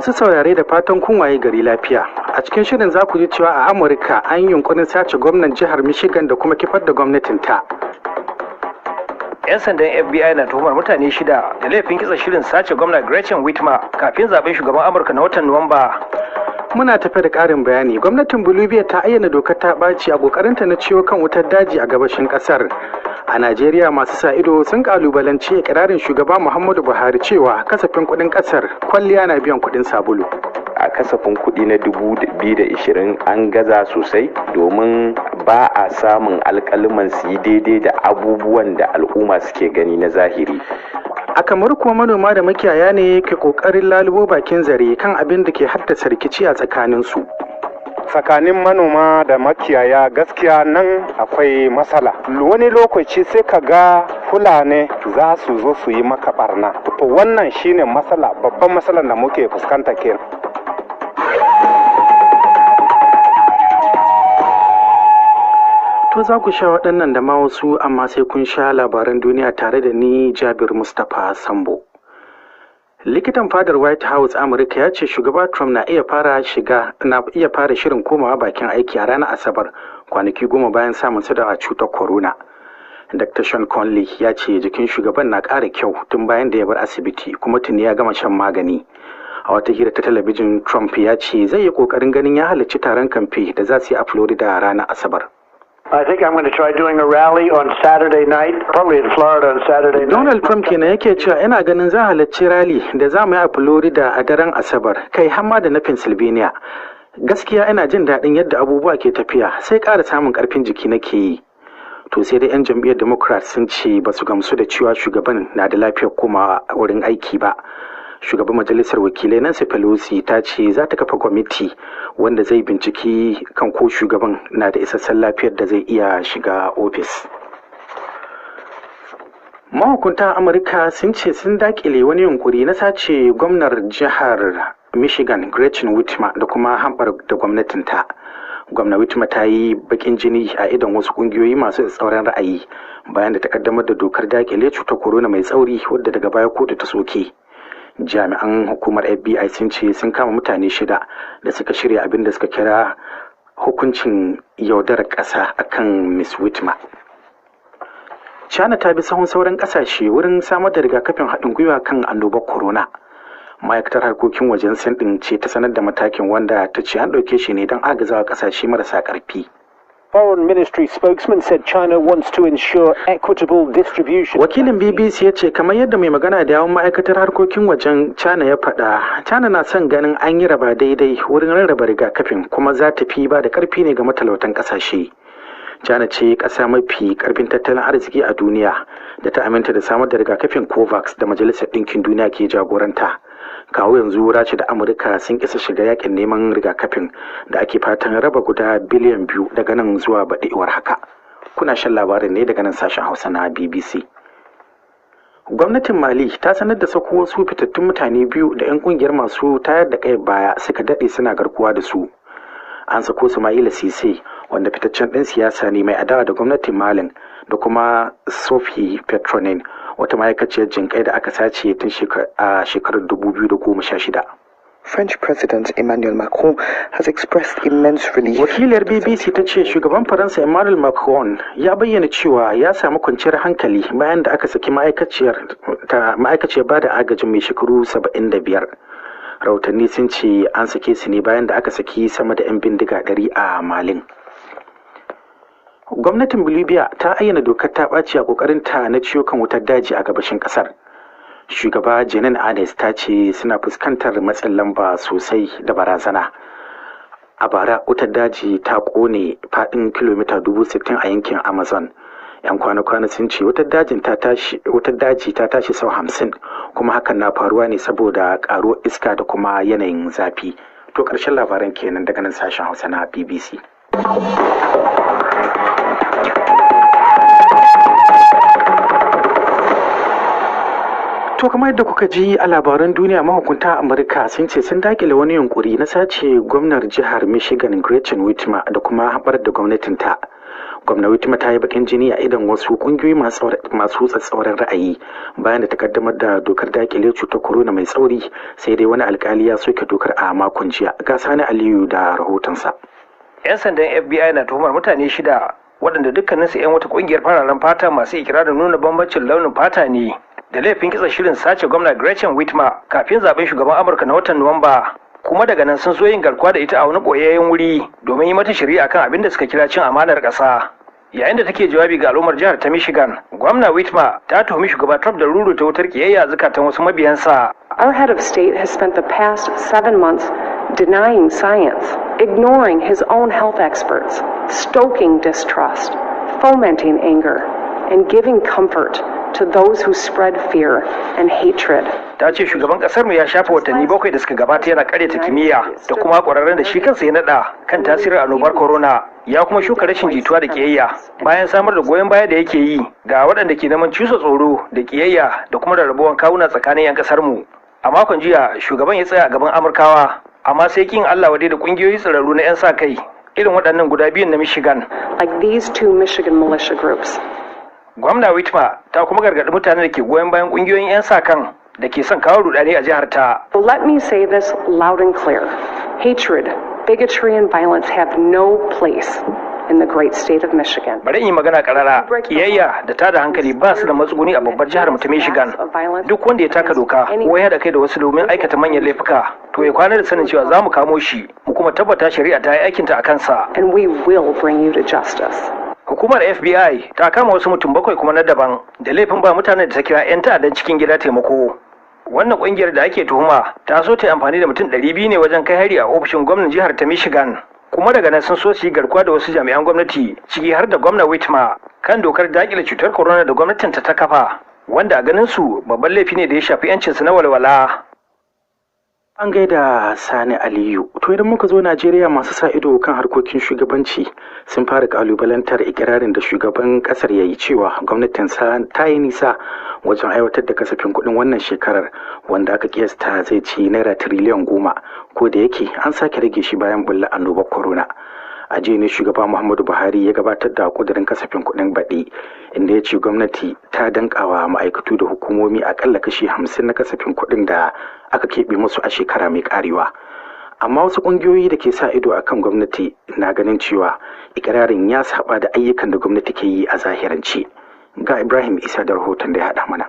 Masu saurare, da fatan kun waye gari lafiya. A cikin shirin za ku ji cewa a Amurka an yi yunkurin sace gwamnan jihar Michigan da kuma kifar da gwamnatin ta. 'Yan sandan FBI na tuhumar mutane shida da laifin kitsa shirin sace gwamna Gretchen Whitmer kafin zaben shugaban Amurka na watan Nuwamba. Muna tafe da ƙarin bayani. Gwamnatin Bolivia ta ayyana dokar ta ɓaci a ƙoƙarinta na ciwo kan wutar daji a gabashin ƙasar. A Najeriya, masu sa ido sun ƙalubalanci ikirarin shugaba Muhammadu Buhari cewa kasafin kuɗin ƙasar kwalliya na biyan kuɗin sabulu. A kasafin kuɗi na 2020 an gaza sosai, domin ba a samun alƙaluman su yi daidai da abubuwan da al'umma suke gani na zahiri. A Kamar kuwa, manoma da makiyaya ne ke kokarin lalubo bakin zare kan abin da ke haddasa rikici a tsakaninsu. Tsakanin manoma da makiyaya, gaskiya nan akwai matsala. Wani lokaci sai ka ga Fulani za su zo su yi maka barna. To, wannan shine matsala, babban matsalar da muke fuskanta kenan. To, za ku sha waɗannan da ma wasu, amma sai kun sha labaran duniya tare da ni, Jabir Mustapha Sambo. Likitan fadar White House Amurka ya ce shugaba Trump na iya fara shirin komawa bakin aiki a ranar Asabar, kwanaki 10 bayan samun su da cutar corona. Dr. Sean Conley ya ce jikin shugaban na ƙara kyau tun bayan da ya bar asibiti, kuma tuni ya gama shan magani. A wata hira ta talabijin, Trump ya ce zai yi ƙoƙarin ganin ya halarci taron kamfe da za su yi a Florida ranar Asabar. I think I'm going to try doing a rally on Saturday night, probably in Florida on Saturday night. Donald Trump kenan yake cewa ina ganin za halarci rally da za mu yi a Florida a daren Asabar, kai har ma da na Pennsylvania. Gaskiya ina jin daɗin yadda abubuwa ke tafiya, sai ƙara samun ƙarfin jiki nake yi. To, sai dai 'yan jam'iyyar Democrat sun ce ba su gamsu da cewa shugaban na da lafiyar komawa wurin aiki ba. Shugaban majalisar wakilai Nancy Pelosi ta ce za ta kafa kwamiti wanda zai binciki kan ko shugaban na da isassun lafiyar da zai iya shiga ofis. Mahukunta Amurka sun ce sun dakile wani yunkuri na sace gwamnar jihar Michigan Gretchen Whitmer da kuma hamɓar da gwamnatinta. Gwamna Whitmer ta yi bakin jini a idon wasu kungiyoyi masu tsauran ra'ayi bayan da ta kaddamar da dokar dakile cutar corona mai tsauri, wadda daga baya kotu ta soke. Jami'an hukumar FBI sun ce sun kama mutane shida da suka shirya abin da suka kira hukuncin yaudarar ƙasa akan Miss Whitmer. China ta bi sahun sauran ƙasashe wurin samar da rigakafin haɗin gwiwa kan annobar corona. Ma'aikatar harkokin wajen Sin ɗin ce ta sanar da matakin, wanda ta ce an ɗauke shi ne don agazawa ƙasashe marasa ƙarfi. Foreign Ministry spokesman said China wants to ensure equitable distribution. Wakilin BBC ya ce kamar yadda mai magana da yawun ma'aikatar harkokin wajen China ya faɗa, China na son ganin an yi raba daidai wurin rarraba rigakafin, kuma za ta fi ba da ƙarfi ne ga matalautan ƙasashe. China ce ƙasa mafi ƙarfin tattalin arziki a duniya da ta aminta da samar da rigakafin COVAX da Majalisar Ɗinkin Duniya ke jagoranta. Kawo yanzu, Rasha da Amurka sun kisa shiga yakin neman rigakafin da ake fatan raba guda biliyan 2 daga nan zuwa baɗewar haka. Kuna shan labarin ne daga nan sashen Hausa na BBC. Gwamnatin Mali ta sanar da sako wasu fitattun mutane biyu da 'yan kungiyar masu tayar da kai baya suka daɗe suna garkuwa da su. An sako Sumaila Sise, wanda fitaccen ɗan siyasa ne mai adawa da gwamnatin Malin, da kuma Sophie Petronin, wata ma'aikaciyar jinƙai da aka sace tun a shekarar 2016. French President Emmanuel Macron has expressed immense relief. Wakiliyar BBC ta ce shugaban Faransa Emmanuel Macron ya bayyana cewa ya samu kwanciyar hankali bayan da aka saki ma'aikaciyar bada agajin mai shekaru 75. Rahotanni sun ce an sake su ne bayan da aka saki sama da 'yan bindiga 100 a Malin. Gwamnatin Bolivia ta ayyana dokar ta ɓaci a ƙoƙarinta na ciyo kan wutar daji a gabashin ƙasar. Shugaba Jeanine Áñez ta ce suna fuskantar matsin lamba sosai da barazana. A bara, wutar daji ta kone faɗin kilomita 60,000 a yankin Amazon. 'Yan kwana-kwana sun ce wutar daji ta tashi sau 50, kuma hakan na faruwa ne saboda ƙaruwar iska da kuma yanayin zafi. To, ƙarshen labaran kenan daga nan sashen Hausa na BBC. To, kamar yadda kuka ji a labaran duniya, mahukunta Amurka sun ce sun dakile wani yunkuri na sace gwamnar jihar Michigan Gretchen Whitmer da kuma haɓar da gwamnatinta. Gwamna Whitmer ta yi bakin jini a idan wasu kungiyoyi masu tsatsauran ra'ayi bayan da ta kaddamar da dokar dakile cutar corona mai tsauri, sai dai wani alkali ya soke dokar a makon jiya. Ga Sani Aliyu da rahotonsa. 'Yan sandan FBI na tuhumar mutane shida waɗanda dukkaninsu 'yan wata ƙungiyar fararen fata masu ikirarin nuna bambancin launin fata ne da laifin kitsa shirin sace gwamna Gretchen Whitmer kafin zaben shugaban Amurka na watan Nuwamba. Kuma daga nan sun so yin garkuwa da ita a wani ɓoyayyen wuri domin yi mata shari'a kan abin da suka kira cin amanar ƙasa. Yayin da take jawabi ga al'ummar jihar ta Michigan, gwamna Whitmer ta tuhumi shugaba Trump da ruruta wutar kiyayya zukatan wasu mabiyansa. Our head of state has spent the past 7 months denying science, ignoring his own health experts, stoking distrust, fomenting anger, and giving comfort to those who spread fear and hatred. Ta ce shugaban kasar mu ya shafe watanni 7 da suka gabata yana karyata kimiyya da kuma kwararren da shi kansa ya nada kan tasirin annobar corona, ya kuma shuka rashin jituwa da kiyayya bayan samar da goyon baya da yake yi ga waɗanda ke neman cusa tsoro da kiyayya da kuma rarrabuwan kawuna tsakanin 'yan kasar mu. A makon jiya shugaban ya tsaya a gaban Amurkawa, amma sai kin Allah wadai da kungiyoyi tsirarru na 'yan sa kai irin waɗannan guda biyun na Michigan. Like these two Michigan militia groups. Gwamna Whitmer ta kuma gargaɗi mutanen da ke goyon bayan kungiyoyin 'yan sa kan da ke son kawo rudani a jihar ta. Let me say this loud and clear. Hatred, bigotry, and violence have no place in the great state of Michigan. Bari in yi magana karara, kiyayya da tada hankali ba su da matsuguni a babbar jihar mu ta Michigan. Duk wanda ya taka doka ko ya haɗa kai da wasu domin aikata manyan laifuka, to ya kwana da sanin cewa za mu kamo shi, mu kuma tabbata shari'a ta yi aikinta a kansa. And we will bring you to justice. Hukumar FBI ta kama wasu mutum bakwai kuma na daban da laifin ba mutanen da ta kira 'yan ta'addan cikin gida taimako. Wannan kungiyar da ake tuhuma ta so ta yi amfani da mutum 200 ne wajen kai hari a ofishin gwamnan jihar ta Michigan. Kuma daga nan sun so su yi garkuwa da wasu jami'an gwamnati, ciki har da gwamna Whitmer, kan dokar dakile cutar corona da gwamnatin ta kafa, wanda a ganin su babban laifi ne da ya shafi 'yancinsu na walwala. An gaida Sani Aliyu. To, idan muka zo Najeriya, masu sa ido kan harkokin shugabanci sun fara kalubalantar ikirarin da shugaban kasar ya yi cewa gwamnatinsa ta yi nisa wajen aiwatar da kasafin kuɗin wannan shekarar, wanda aka kiyasta zai ci naira tiriliyan 10, ko da yake an sake rage shi bayan bulla annobar corona. A jiya ne shugaba Muhammadu Buhari ya gabatar da kudirin kasafin kuɗin baɗi, inda ya ce gwamnati ta dankawa ma'aikatu da hukumomi akalla kashi 50 na kasafin kuɗin da aka keɓe musu a shekara mai karewa. Amma wasu ƙungiyoyi da ke sa ido akan gwamnati na ganin cewa ikirarin ya saba da ayyukan da gwamnati ke yi a zahirance. Ga Ibrahim Isa da rahoton da ya haɗa mana.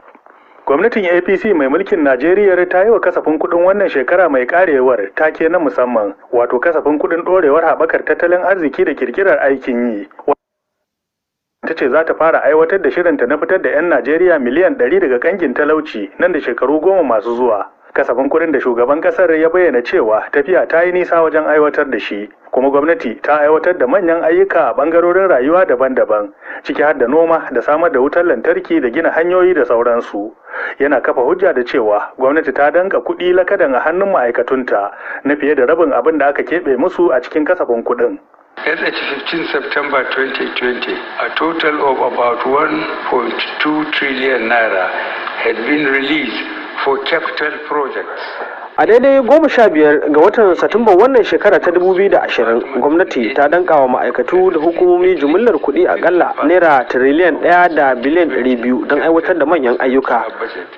Gwamnatin APC mai mulkin Najeriya ta yi wa kasafin kuɗin wannan shekara mai karewar take na musamman, wato kasafin kuɗin ɗorewar haɓakar tattalin arziki da kirkirar aikin yi. Ta ce za ta fara aiwatar da shirinta na fitar da 'yan Najeriya miliyan 100 daga kangin talauci nan da shekaru 10 masu zuwa. Kasafin kuɗin da shugaban ƙasar ya bayyana cewa tafiya ta yi nisa wajen aiwatar da shi, kuma gwamnati ta aiwatar da manyan ayyuka a ɓangarorin rayuwa daban-daban, ciki har da noma da samar da wutar lantarki da gina hanyoyi da sauransu. Yana kafa hujja da cewa gwamnati ta danka kuɗi lakadan a hannun ma'aikatunta na fiye da rabin abin da aka keɓe musu a cikin kasafin kuɗin. As at 15 September 2020, a total of about 1.2 trillion naira had been released for capital projects. A daidai 15 ga watan Satumba wannan shekara ta 2020, gwamnati ta danka wa ma'aikatu da hukumomi jumillar kuɗi akalla naira tiriliyan 1 da biliyan 200 don aiwatar da manyan ayyuka.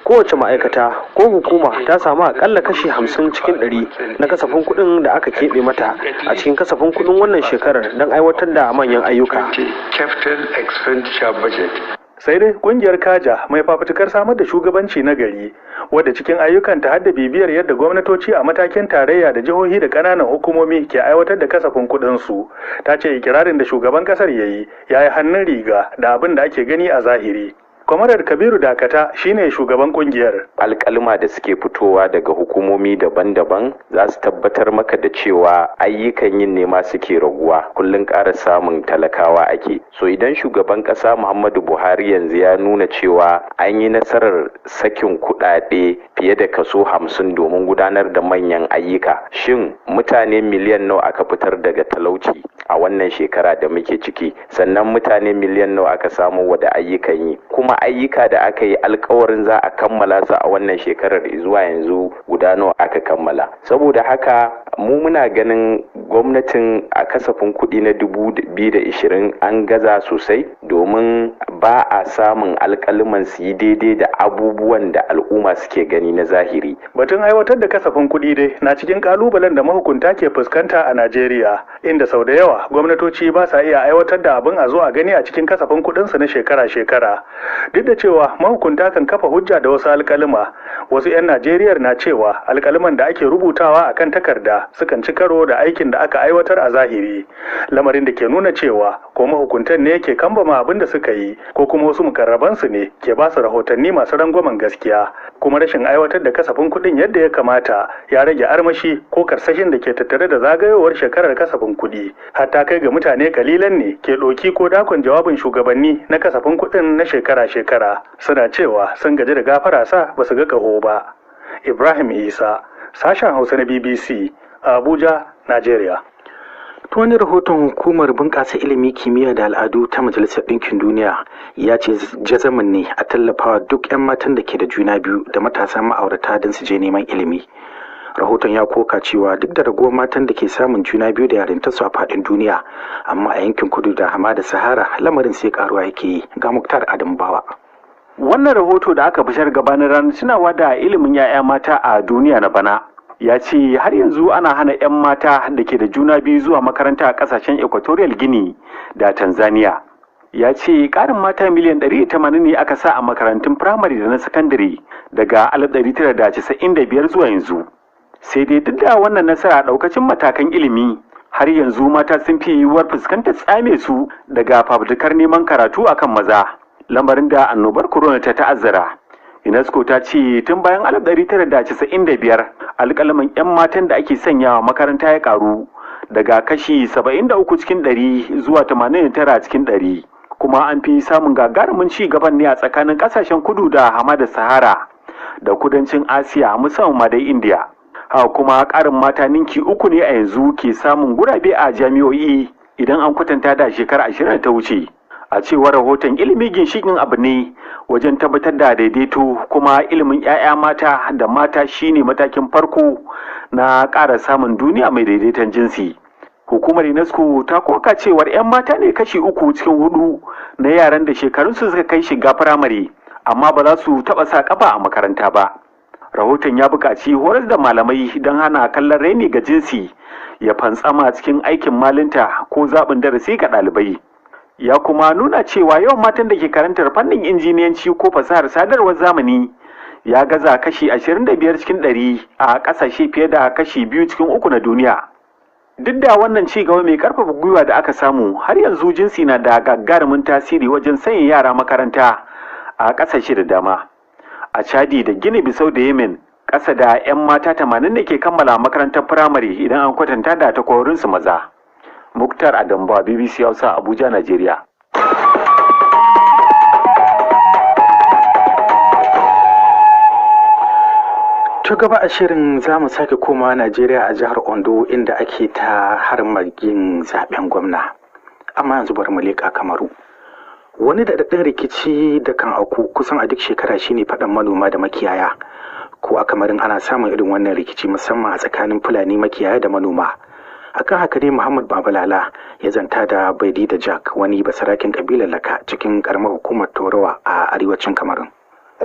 Kowace ma'aikata ko hukuma ta samu akalla kashi 50% na kasafin kuɗin da aka keɓe mata a cikin kasafin kuɗin wannan shekarar don aiwatar da manyan ayyuka. Capital expenditure budget. Sai dai kungiyar Kaja mai fafutukar samar da shugabanci na gari, wadda cikin ayyukanta har da bibiyar yadda gwamnatoci a matakin tarayya da jihohi da ƙananan hukumomi ke aiwatar da kasafin kuɗin su, ta ce ikirarin da shugaban kasar ya yi ya yi hannun riga da abin da ake gani a zahiri. Kwamarar Kabiru Dakata shine shugaban kungiyar. Alkalma da suke fitowa daga hukumomi daban-daban za su tabbatar maka da cewa ayyukan yin nema suke raguwa, kullum ƙara samun talakawa ake. So idan shugaban ƙasa Muhammadu Buhari yanzu ya nuna cewa an yi nasarar sakin kuɗaɗe fiye da kaso 50 domin gudanar da manyan ayyuka, shin mutane miliyan nawa aka fitar daga talauci? a wannan shekara da muke ciki? Sannan mutane miliyan nawa aka samu wa da ayyukan yi? Kuma ayyuka da aka yi alkawarin za a kammala su a wannan shekarar, zuwa yanzu guda nawa aka kammala? Saboda haka mu muna ganin gwamnatin a kasafin kuɗi na 2020 an gaza sosai, domin ba a samun alkaliman su yi daidai da abubuwan da al'umma suke gani na zahiri. Batun aiwatar da kasafin kuɗi dai na cikin kalubalen da mahukunta ke fuskanta a Najeriya, inda sau da yawa gwamnatoci ba sa iya aiwatar da abin a zo a gani a cikin kasafin kuɗinsu na shekara-shekara. Duk da cewa mahukunta kan kafa hujja da wasu alkalima, wasu 'yan Najeriya na cewa alkaliman da ake rubutawa a kan takarda sukan ci karo da aikin da aka aiwatar a zahiri. Lamarin da ke nuna cewa ko mahukuntan ne ke kambama abin da suka yi, ko kuma wasu mukarrabansu ne ke ba su rahotanni masu rangwamen gaskiya. Kuma rashin aiwatar da kasafin kuɗin yadda ya kamata ya rage armashi ko karsashin da ke tattare da zagayowar shekarar kasafin kuɗi. Hatta kai ga mutane kalilan ne ke ɗoki ko dakon jawabin shugabanni na kasafin kuɗin na shekara-shekara. Suna cewa sun gaji da gafara sa ba su ga ƙaho ba. Ibrahim Isa, sashen Hausa na BBC, Abuja, Najeriya. Ta wani rahoton hukumar bunƙasa ilimi, kimiyya da al'adu ta Majalisar Ɗinkin Duniya ya ce jazaman ne a tallafawa duk 'yan matan da ke da juna biyu da matasan ma'aurata don su je neman ilimi. Rahoton ya koka cewa duk da raguwar matan da ke samun juna biyu da yarintarsu a faɗin duniya, amma a yankin kudu da hamada Sahara lamarin sai karuwa yake yi. Ga Muktar Adam Bawa. Wannan rahoto da aka fitar gabanin ranar tunawa da ilimin 'ya'ya mata a duniya na bana ya ce har yanzu ana hana 'yan mata da ke da juna biyu zuwa makaranta a kasashen Equatorial Guinea da Tanzania. Ya ce karin mata miliyan 180 ne aka sa a makarantun firamare da na sakandare daga 1995 zuwa yanzu. Sai dai duk da wannan nasara daukacin matakan ilimi, har yanzu mata sun fi yiwuwar fuskantar tsame su daga fafutukar neman karatu akan maza, lamarin da annobar corona ta ta'azzara. UNESCO ta ce tun bayan 1995 alƙalamin 'yan matan da ake sanyawa makaranta ya karu daga kashi 73 cikin 100 zuwa 89 cikin 100, kuma an fi samun gagarumin ci gaban ne a tsakanin kasashen kudu da hamada Sahara da kudancin Asiya, musamman ma dai India. Haka kuma ƙarin mata ninki uku ne a yanzu ke samun gurabe a jami'o'i idan an kwatanta da shekara 20 ta wuce. A cewar rahoton, ilimi ginshikin abu ne wajen tabbatar da daidaito, kuma ilimin 'ya'ya mata da mata shine matakin farko na ƙara samun duniya mai daidaiton jinsi. Hukumar UNESCO ta koka cewar 'yan mata ne kashi uku cikin hudu na yaran da shekarunsu suka kai shiga firamare, amma ba za su taɓa sa ƙafa a makaranta ba. Rahoton ya buƙaci horar da malamai don hana kallon raini ga jinsi ya fantsama cikin aikin malinta ko zaɓin darasi ga ɗalibai. Ya kuma nuna cewa yawan matan da ke karantar fannin injiniyanci ko fasahar sadarwar zamani ya gaza kashi 25 cikin 100 a ƙasashe fiye da kashi 2 cikin 3 na duniya. Duk da wannan ci gaba mai karfafa gwiwa da aka samu, har yanzu jinsi na da gagarumin tasiri wajen sanya yara makaranta a ƙasashe da dama. A Chadi da Gini Bisau da Yemen, ƙasa da 'yan mata 80 da ke kammala makarantar firamare idan an kwatanta da takwarorinsu maza. Muktar Adamba, BBC Hausa, Abuja, Najeriya. To, gaba a shirin za mu sake komawa Najeriya a jihar Ondo, inda ake ta harmagin zaben gwamna. Amma yanzu bari mu leƙa Kamaru. Wani daɗaɗɗen rikici da kan auku kusan a duk shekara shine faɗan manoma da makiyaya. Ko a Kamarun ana samun irin wannan rikici, musamman a tsakanin Fulani makiyaya da manoma. Akan haka ne Muhammad Babalala ya zanta da Baidi da Jack, wani basarakin kabilar Laka cikin karamar hukumar Torowa a arewacin Kamarun.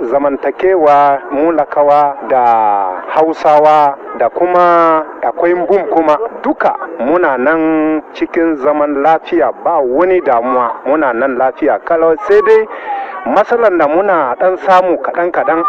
Zamantakewa mu Lakawa da Hausawa da kuma akwai Bum kuma, duka muna nan cikin zaman lafiya, ba wani damuwa, muna nan lafiya kalau. Sai dai matsalan da muna dan samu kaɗan-kaɗan,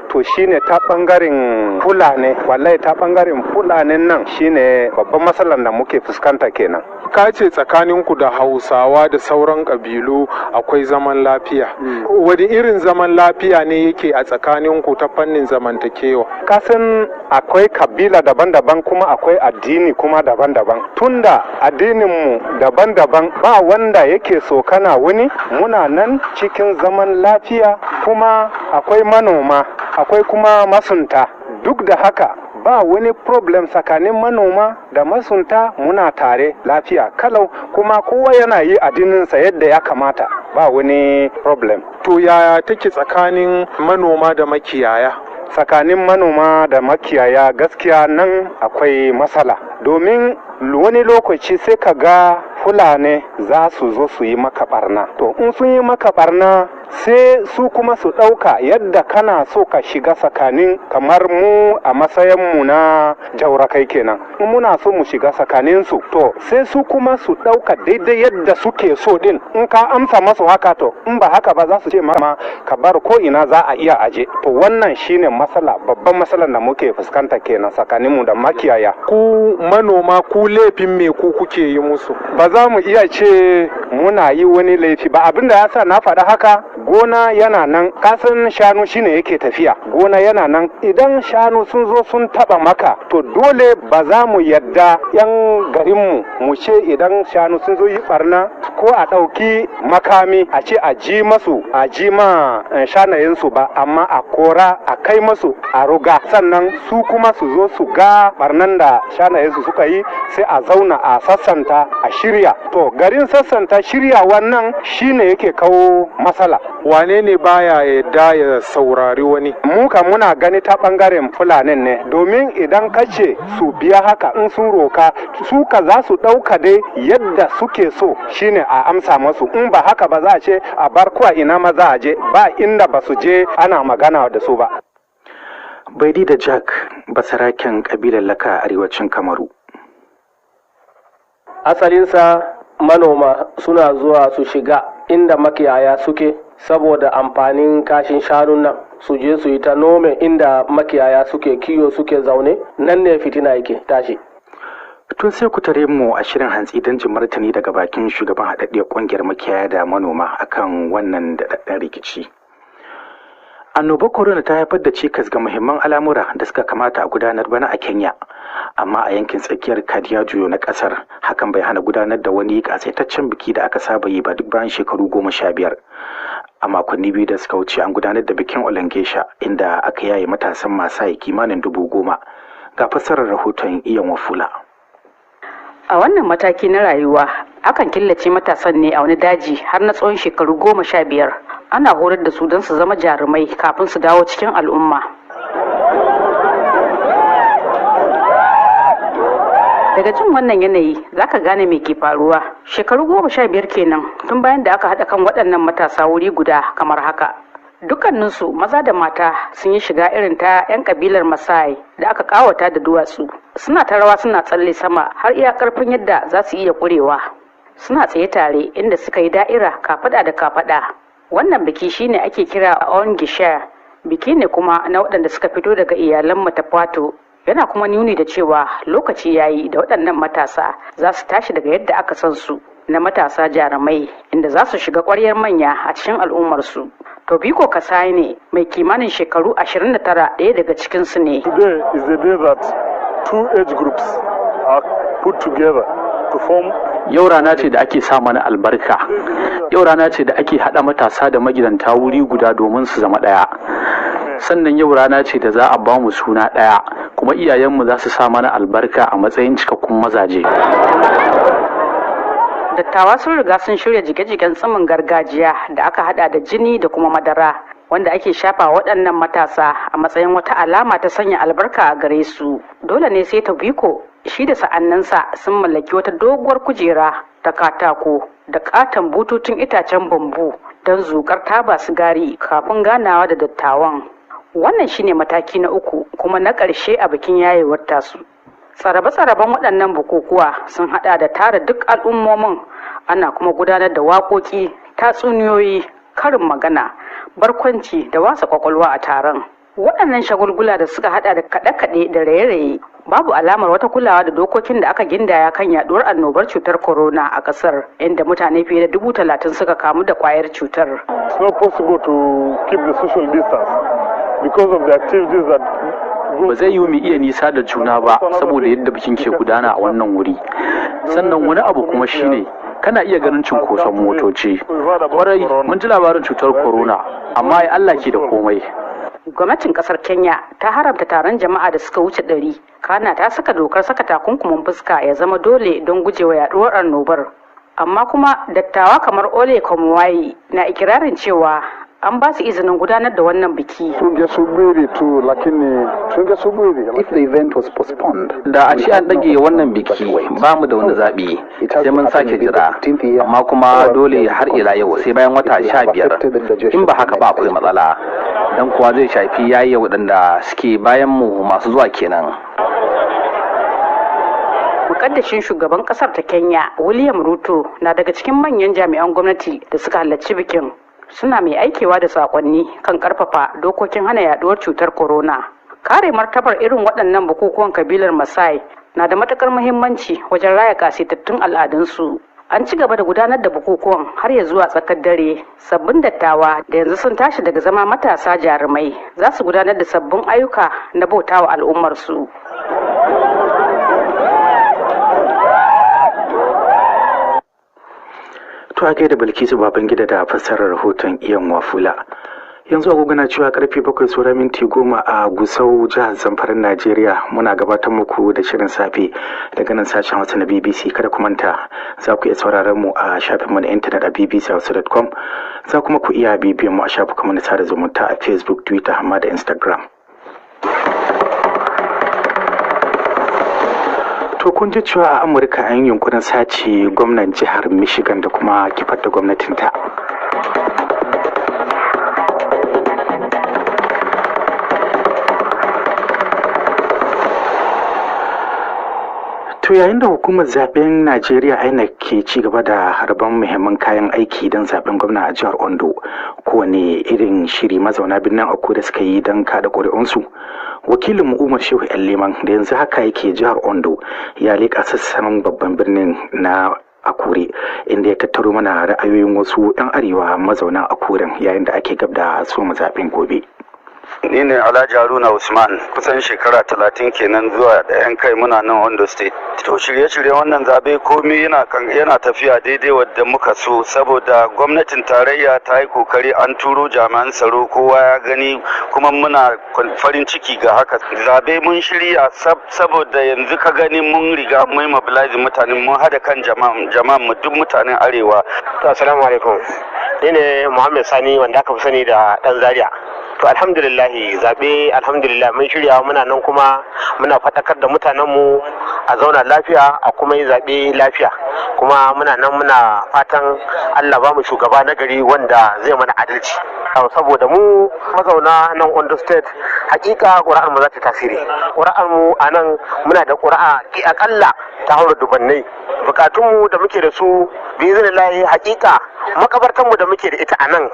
to shine ta ɓangaren Fulani. Wallahi, ta ɓangaren Fulanin nan shine babban matsalan da muke fuskanta kenan. Ka ce tsakaninku da Hausawa da sauran ƙabilu akwai zaman lafiya. Wani irin zaman lafiya ne yake a tsakaninku ta fannin zamantakewa? Kasan akwai kabila daban-daban, kuma akwai addini kuma daban-daban. Tunda addininmu daban-daban, ba wanda yake sokana wani. Muna nan cikin zaman lafiya. Kuma akwai manoma, akwai kuma masunta. Duk da haka Ba wani problem tsakanin manoma da masunta, muna tare lafiya kalau, kuma kowa yana yi addininsa yadda ya kamata, ba wani problem. To yaya take tsakanin manoma da makiyaya? Tsakanin manoma da makiyaya, gaskiya nan akwai matsala, domin wani lokaci sai ka ga Fulani za su zo su yi maka barna. To in sun yi maka barna, sai su kuma su ɗauka yadda kana so ka shiga tsakanin, kamar mu a matsayinmu na jaurakai kenan, in muna so mu shiga tsakanin su, to sai su kuma su ɗauka daidai yadda suke so din. In ka amsa masu haka, to in ba haka ba, za su ce ma ka bar ko ina za a iya aje. To wannan shine matsala, babban matsalar da muke fuskanta kenan tsakaninmu da makiyaya. Ku manoma, ku laifin me ku kuke yi musu? Ba za mu iya ce muna yi wani laifi ba. Abin da ya sa na faɗa haka, gona yana nan, kasan shanu shine yake tafiya, gona yana nan. Idan shanu sun zo sun taba maka, to dole ba za mu yadda yan garinmu mu ce idan shanu sun zo yi barna ko a ɗauki makami a ce a ji masu, a ji ma shanayensu ba, amma a kora, a kai masu a ruga, sannan su kuma su zo su ga barnan da shanayensu suka yi, sai a zauna a sassanta, a shirya. To garin sassanta, shirya wannan shine yake kawo matsala. Wane ne baya yadda ya saurari wani? Mu ka muna gani ta bangaren Fulanin ne, domin idan ka ce su biya haka, in sun roka, su ka za su ɗauka dai yadda suke so shine a amsa masu. In ba haka ba, za a ce a bar kuwa ina ma za a je, ba inda ba su je ana magana da su ba. Baidi da Jack, basaraken kabilar Laka a arewacin Kamaru. Asalinsa manoma suna zuwa su shiga inda makiyaya suke saboda amfanin kashin shanun nan, su je su yi ta nome inda makiyaya suke kiyo, suke zaune, nan ne fitina yake tashi. Tun sai ku tare mu a shirin hantsi don jin martani daga bakin shugaban haɗaɗɗiyar ƙungiyar makiyaya da manoma akan wannan daɗaɗɗen rikici. Annobar corona ta haifar da cikas ga muhimman al'amura da suka kamata a gudanar bana a Kenya, amma a yankin tsakiyar Kajiado na kasar, hakan bai hana gudanar da wani kasaitaccen biki da aka saba yi ba duk bayan shekaru 15. A makonni 2 da suka wuce, an gudanar da bikin Olengesha, inda aka yaye matasan Masai kimanin 10,000. Ga fassarar rahoton Iyan Wafula. A wannan mataki na rayuwa, akan killace matasan ne a wani daji har na tsawon shekaru 15. Ana horar da su don su zama jarumai kafin su dawo cikin al'umma. Daga jin wannan yanayi, zaka gane me ke faruwa. Shekaru 15 kenan tun bayan da aka haɗa kan waɗannan matasa wuri guda kamar haka. Dukkaninsu maza da mata sun yi shiga irin ta 'yan kabilar Masai da aka kawata da duwatsu. Suna ta rawa, suna tsalle sama har iya karfin yadda za su iya kurewa. Suna tsaye tare inda suka yi da'ira, kafada da kafada. Wannan biki shine ake kira Ongisha. Biki ne kuma na waɗanda suka fito daga iyalan Matafato. Yana kuma nuni da cewa lokaci yayi da waɗannan matasa za su tashi daga yadda aka san su na matasa jarumai, inda za su shiga ƙwaryar manya a cikin al'ummarsu. Tobiko Kasai ne mai kimanin shekaru 29, ɗaya daga cikinsu ne. Today is the day that two age groups are put together to form. Yau rana ce da ake sa mana albarka. Yau rana ce da ake haɗa matasa da magidanta wuri guda domin su zama ɗaya. Sannan yau rana ce da za a ba mu suna ɗaya, kuma iyayenmu za su sa mana albarka a matsayin cikakkun mazaje. Dattawa sun riga sun shirya jike-jiken tsimin gargajiya da aka hada da jini da kuma madara, wanda ake shafa waɗannan matasa a matsayin wata alama ta sanya albarka a gare su. Dole ne sai Tobiko shi da sa'annansa sun mallaki wata doguwar kujera ta katako da katon bututun itacen bambu don zukar taba sigari kafin ganawa da dattawan. Wannan shine mataki na uku kuma na ƙarshe a bikin yayewar tasu. Tsarabe-tsaraben waɗannan bukukuwa sun hada da tara duk al'ummomin, ana kuma gudanar da waƙoƙi, tatsuniyoyi, karin magana, barkwanci da wasa kwakwalwa a taron. Waɗannan shagulgula da suka hada da kaɗe-kaɗe da raye-raye, babu alamar wata kulawa da dokokin da aka gindaya kan yaduwar annobar cutar corona a ƙasar, inda mutane fiye da 30,000 suka kamu da ƙwayar cutar. It's not possible to keep the social distance because of the activities that Ba zai yi mu iya nisa da juna ba saboda yadda bikin ke gudana a wannan wuri. Sannan wani abu kuma shine kana iya ganin cunkoson motoci. Kwarai mun ji labarin cutar corona, amma ai Allah ke da komai. Gwamnatin kasar Kenya ta haramta taron jama'a da suka wuce 100, kana ta saka dokar saka takunkumin fuska ya zama dole don gujewa yaduwar annobar. Amma kuma dattawa kamar Ole Komwai na ikirarin cewa an ba su izinin gudanar da wannan biki. If the event was postponed, Da a ce an ɗage wannan biki, ba mu da wani zaɓi sai mun sake jira, amma kuma dole har ila yau sai bayan wata 15. In ba haka ba akwai matsala, don kuwa zai shafi yayi waɗanda suke bayan mu masu zuwa kenan. Mukaddashin shugaban kasar ta Kenya, William Ruto, na daga cikin manyan jami'an gwamnati da suka halarci bikin. Suna mai aikewa da sakonni kan karfafa dokokin hana yaduwar cutar corona. Kare martabar irin waɗannan bukukuwan kabilar Masai na da matukar muhimmanci wajen raya kasitattun al'adunsu. An ci gaba da gudanar da bukukuwan har ya zuwa tsakar dare. Sabbin dattawa da yanzu sun tashi daga zama matasa jarumai za su gudanar da sabbin ayyuka na bautawa al'ummarsu. To a gaida Bilkisu Babangida da fassarar rahoton Iyan Wafula. Yanzu agogo na cewa karfe 6:50 a Gusau, jihar Zamfara, Najeriya. Muna gabatar muku da shirin safe daga nan sashen Hausa na BBC. Kada ku manta, za ku iya sauraron mu a shafinmu na intanet a bbchausa.com. Za kuma ku iya bibiyan mu a shafukanmu na sada zumunta a Facebook, Twitter, amma da Instagram. To kun ji cewa a Amurka an yi yunkurin sace gwamnan jihar Michigan da kuma kifar da gwamnatinta. To yayin da hukumar zaben Najeriya INEC ke ci gaba da harban muhimman kayan aiki don zaben gwamna a jihar Ondo, kowane irin shiri mazauna birnin Akure suka yi don kada ƙuri'unsu? Wakilin Umar Shehu Liman da yanzu haka yake jihar Ondo ya leƙa sassan babban birnin na Akure, inda ya tattaro mana ra'ayoyin wasu 'yan arewa mazauna Akuren yayin da ake gab da soma zaben gobe. Ni ne Alhaji Haruna Usman, kusan shekara 30 kenan zuwa da yan kai muna nan Ondo State. To shirye-shirye wannan zabe komai yana tafiya daidai wadda muka so, saboda gwamnatin tarayya ta yi kokari an turo jami'an tsaro, kowa ya gani, kuma muna farin ciki ga haka. Zabe mun shirya, saboda yanzu ka gani mun riga mun mobilize mutane, mun hada kan jama'an mu, duk mutanen arewa. To assalamu alaikum. Ni ne Muhammad Sani wanda aka fi sani da Dan Zaria. To alhamdulillahi, zaɓe alhamdulillah mun shirya, muna nan kuma muna faɗakar da mutanenmu a zauna lafiya a kuma yi zaɓe lafiya, kuma muna nan muna fatan Allah ba mu shugaba na gari wanda zai mana adalci, saboda mu mazauna nan Ondo State hakika ƙuri'ar mu za ta tasiri. Ƙuri'ar mu a nan muna da ƙuri'a akalla ta haura dubannai. Bukatunmu da muke da su bizinillahi, hakika makabartanmu da muke da ita a nan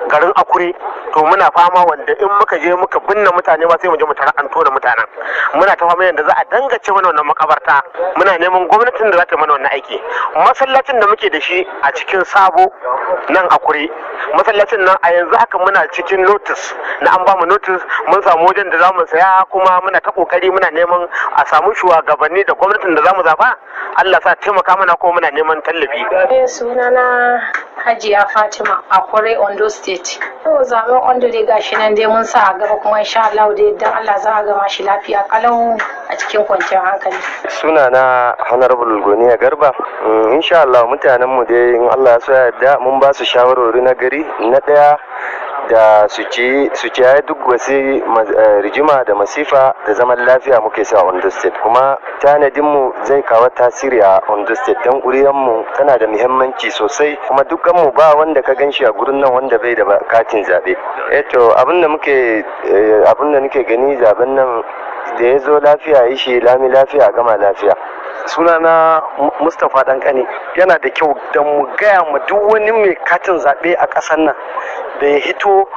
garin Akure, to muna fama wanda in muka je muka binne mutane ma sai mu je mu tara an tona mutanen. Muna ta fama yadda za a dangace mana wannan makabarta, muna neman gwamnatin da za ta mana wannan aiki. Masallacin da muke da shi a cikin Sabo nan Akure, masallacin nan a yanzu haka muna cikin notice na an bamu notice mun samu wajen da zamu saya, kuma muna ta kokari muna neman a samu shugabanni da gwamnatin da zamu zaba, Allah sa taimaka mana, ko muna neman tallafi. Sunana Hajiya Fatima, Akure, Ondo State. To zaben Ondo dai gashi nan dai mun sa a gaba, kuma insha Allah dai dan Allah za a gama shi lafiya kalau a cikin kwanciyar hankali. Sunana Honorable Goniya Garba. Insha Allah mutanen mu dai in Allah ya so ya yarda mun ba su shawarwari na gari, na daya da su kiyaye duk wasu rigima da masifa, da zaman lafiya muke sa Ondo State, kuma tanadinmu zai kawo tasiri a Ondo State don mu tana da muhimmanci sosai, kuma dukkanmu ba wanda ka ganshi a gurin nan wanda bai da katin zabe. Eto abin da muke abin da nake gani, zaben nan da ya zo lafiya, yi shi lami lafiya, gama lafiya. Sunana Mustapha Dankane. Yana da kyau da mu gaya ma duk wani mai katin zaɓe a ƙasar nan da ya hito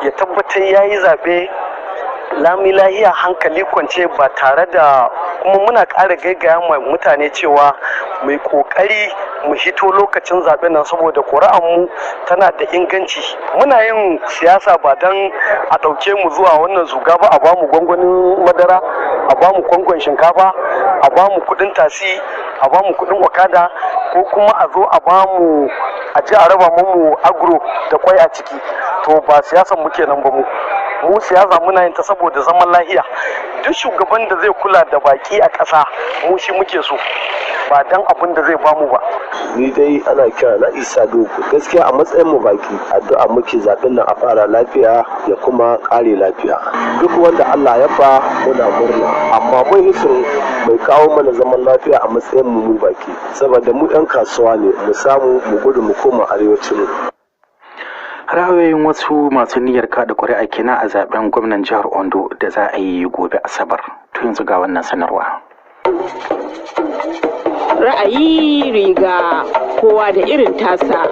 ya tabbatar ya yi zaɓe lami lahiya, hankali kwance, ba tare da kuma muna ƙara gaigaya ma mutane cewa mai ƙoƙari mu hito lokacin zaɓen nan, saboda mu tana da inganci. Muna yin siyasa ba don a ɗauke mu zuwa wannan zuga ba, a bamu gwangwanin madara, a bamu kwangon shinkafa, a bamu kuɗin tasi, a bamu kuɗin okada, ko kuma a zo a bamu a ji a raba mu agro da kwai a ciki. To ba siyasan muke nan ba mu. Mu siyasa muna yin ta saboda zaman lahiya. Duk shugaban da zai kula da baki a ƙasa, mu shi muke so, ba dan abin da zai bamu ba. Ni dai ana kira na Isa Dogo. Gaskiya a matsayin mu baki, addu'a muke zaben nan a fara lafiya ya kuma kare lafiya. Duk wanda Allah ya ba, muna murna, amma mun hisin mai kawo mana zaman lafiya a matsayin mu baki, saboda mu 'yan kasuwa ne, mu samu mu gudu mu koma arewacin mu. Ra'ayoyin wasu masu niyyar kada ƙuri'a kenan a zaben gwamnan jihar Ondo da za a yi gobe Asabar. To, yanzu ga wannan sanarwa. Ra'ayi riga, kowa da irin tasa.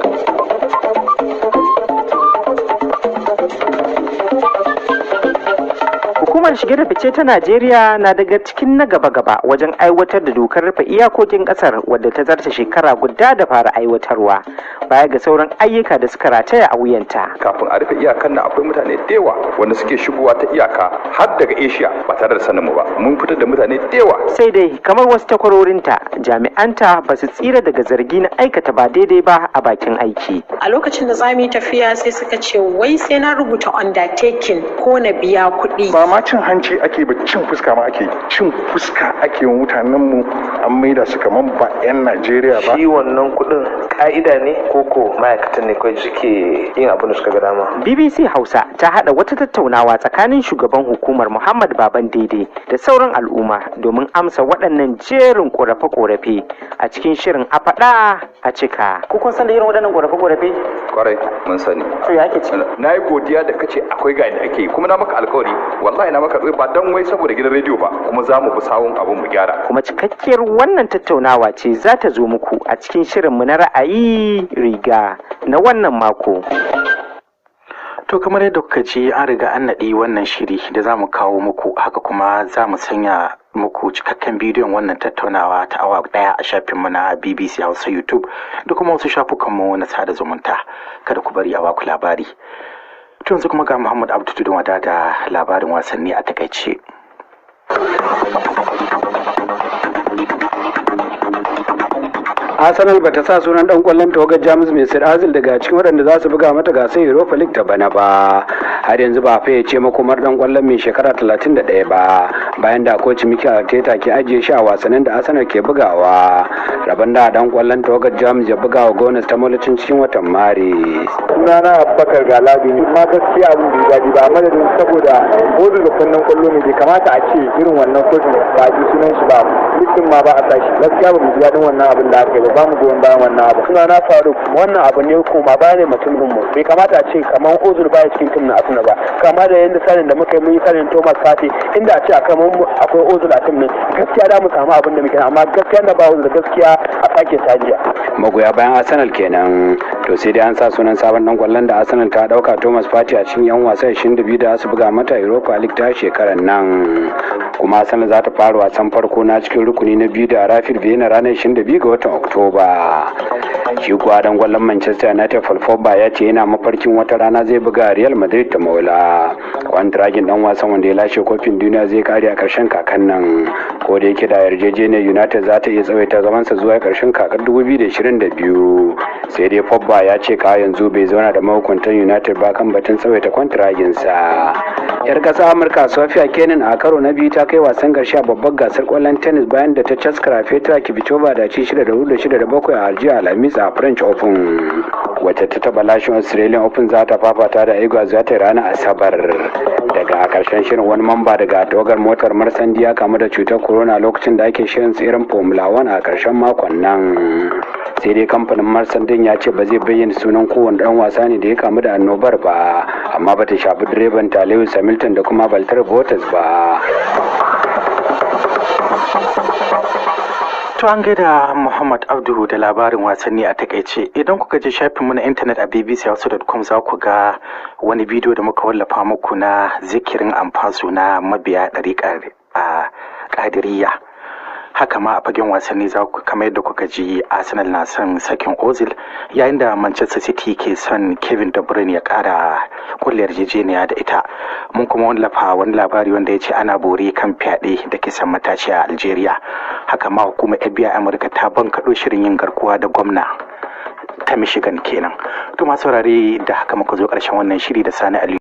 Hukumar shige da fice ta Najeriya na daga cikin na gaba-gaba wajen aiwatar da dokar rufe iyakokin kasar, wadda ta zarta shekara guda da fara aiwatarwa, baya ga sauran ayyuka da suka rataya a wuyanta. Kafin a rufe iyakan nan, akwai mutane da yawa wanda suke shigowa ta iyaka har daga Asia ba tare da sanin mu ba. Mun fitar da mutane da yawa. Sai dai kamar wasu takwarorinta, jami'anta ba su tsira daga zargi na aikata ba daidai ba a bakin aiki. A lokacin da za mu yi tafiya, sai suka ce wai sai na rubuta undertaking ko na biya kuɗi. Ba ma cin hanci ake ba, cin fuska ma ake, cin fuska ake wa mutanen mu, an maida su kaman ba 'yan Najeriya ba. Shi wannan kuɗin ka'ida ne ko ko ma'aikatan ne kawai suke yin abin da suka ga dama? BBC Hausa ta haɗa wata tattaunawa tsakanin shugaban hukumar Muhammad Baban Daidai da sauran al'umma domin amsa waɗannan jerin ƙorafe-ƙorafe a cikin shirin A Faɗa A Cika. Ku kun san da irin waɗannan ƙorafe-ƙorafe? Kwarai, mun sani. To, ya ake ciki? Na yi godiya da kace akwai ga da ake yi, kuma na maka alkawari, wallahi na maka, ba dan wai saboda gidan rediyo ba, kuma za mu bi sawun abun mu gyara. Kuma cikakkiyar wannan tattaunawa ce za ta zo muku a cikin shirinmu na Ra'ayi Riga na wannan mako. To, kamar yadda kuka ji, an riga an naɗi wannan shiri da za mu kawo muku, haka kuma za mu sanya muku cikakken bidiyon wannan tattaunawa ta awa ɗaya a shafinmu na BBC Hausa YouTube da kuma wasu shafukanmu na sada zumunta. Kada ku bari a baku labari. To, yanzu kuma ga Muhammad Abdu Tudun Wada da labarin wasanni a takaice. Arsenal bata sa sunan dan kwallon tawagar Jamus Mesut Ozil daga cikin waɗanda za su buga mata gasar Europa League ta bana ba. Har yanzu ba fayyace makomar dan kwallon mai shekara 31 ba, bayan da coach Mikel Arteta ke ajiye shi a wasannin da Arsenal ke bugawa. Rabon da dan kwallon tawagar Jamus ya buga wa Gunners ta molocin cikin watan Maris. Sunana Abubakar Galabi. Ma gaskiya abin bai daɗi ba a madadin, saboda Ozil babban dan kwallo ne, bai kamata a ce irin wannan kofin ba a ji sunan shi ba, likin ma ba a sashi. Gaskiya ba mu ji daɗin wannan abin da aka yi ba, ba mu goyon bayan wannan abu. Suna na Faruk. Wannan abu ne koma baya ne mutum mu. Bai kamata a ce kamar Ozil baya cikin team na Arsenal ba. Kama da yadda sanin da muka yi, mun yi sanin Thomas Partey, inda a ce a kamar akwai Ozil a team din, gaskiya da mu samu abin da muke, amma gaskiya da ba Ozil, gaskiya a sake sajiya. Magoya bayan Arsenal kenan. To, sai dai an sa sunan sabon dan kwallon da Arsenal ta dauka, Thomas Partey, a cikin yan wasa 22 da su buga mata Europa League ta shekarar nan. Kuma Arsenal za ta fara wasan farko na cikin rukuni na biyu da Rapid Vienna ranar 22 ga watan Oktoba. Shi kuwa dan kwallon Manchester United Paul Pogba ya ce yana mafarkin wata rana zai buga Real Madrid ta maula. Kwantiragin dan wasan wanda ya lashe kofin duniya zai kare a karshen kakan nan. Ko da yake da yarjejeniyar United za ta iya tsawaita zamansa zuwa karshen kakar 2022. Sai dai Pogba ya ce ka yanzu bai zauna da mahukuntan United ba kan batun tsawaita kwantiraginsa. Yar ƙasa Amurka Sofia Kenin a karo na biyu ta kai wasan ƙarshe a babbar gasar ƙwallon tennis, bayan da ta caskara Petra Kvitova da ci 6-4 da 6-7 a jiya Alhamis a French Open. Wacce ta taɓa lashin Australian Open za ta fafata da Igor za ta ranar Asabar. Daga karshen shirin, wani mamba daga tawagar motar Marsandi ya kamu da cutar corona lokacin da ake shirin tseren Formula 1 a karshen makon nan. Sai dai kamfanin Marsandin ya ce ba zai bayyana sunan kowane dan wasa ne da ya kamu da annobar ba, amma ba ta shafi direban ta Lewis Hamilton da kuma Valtteri Bottas ba. To, an gaida Muhammad Abdu da labarin wasanni a takaice. Idan kuka je shafinmu na intanet a bbchausa.com, za ku ga wani bidiyo da muka wallafa muku na zikirin amfasu na mabiya ɗariƙar a ƙadiriya. Haka ma a fagen wasanni za ku kamar yadda kuka ji, Arsenal na son sakin Ozil, yayin da Manchester City ke son Kevin De Bruyne ya kara kulle yarjejeniya da ita. Mun kuma wallafa wani labari wanda ya ce ana bore kan fyaɗe da kisan matashi a Algeria. Haka ma hukumar FBI Amurka ta bankaɗo shirin yin garkuwa da gwamna ta Michigan kenan. To, masu saurare, da haka muka zo ƙarshen wannan shiri da Sani Aliyu.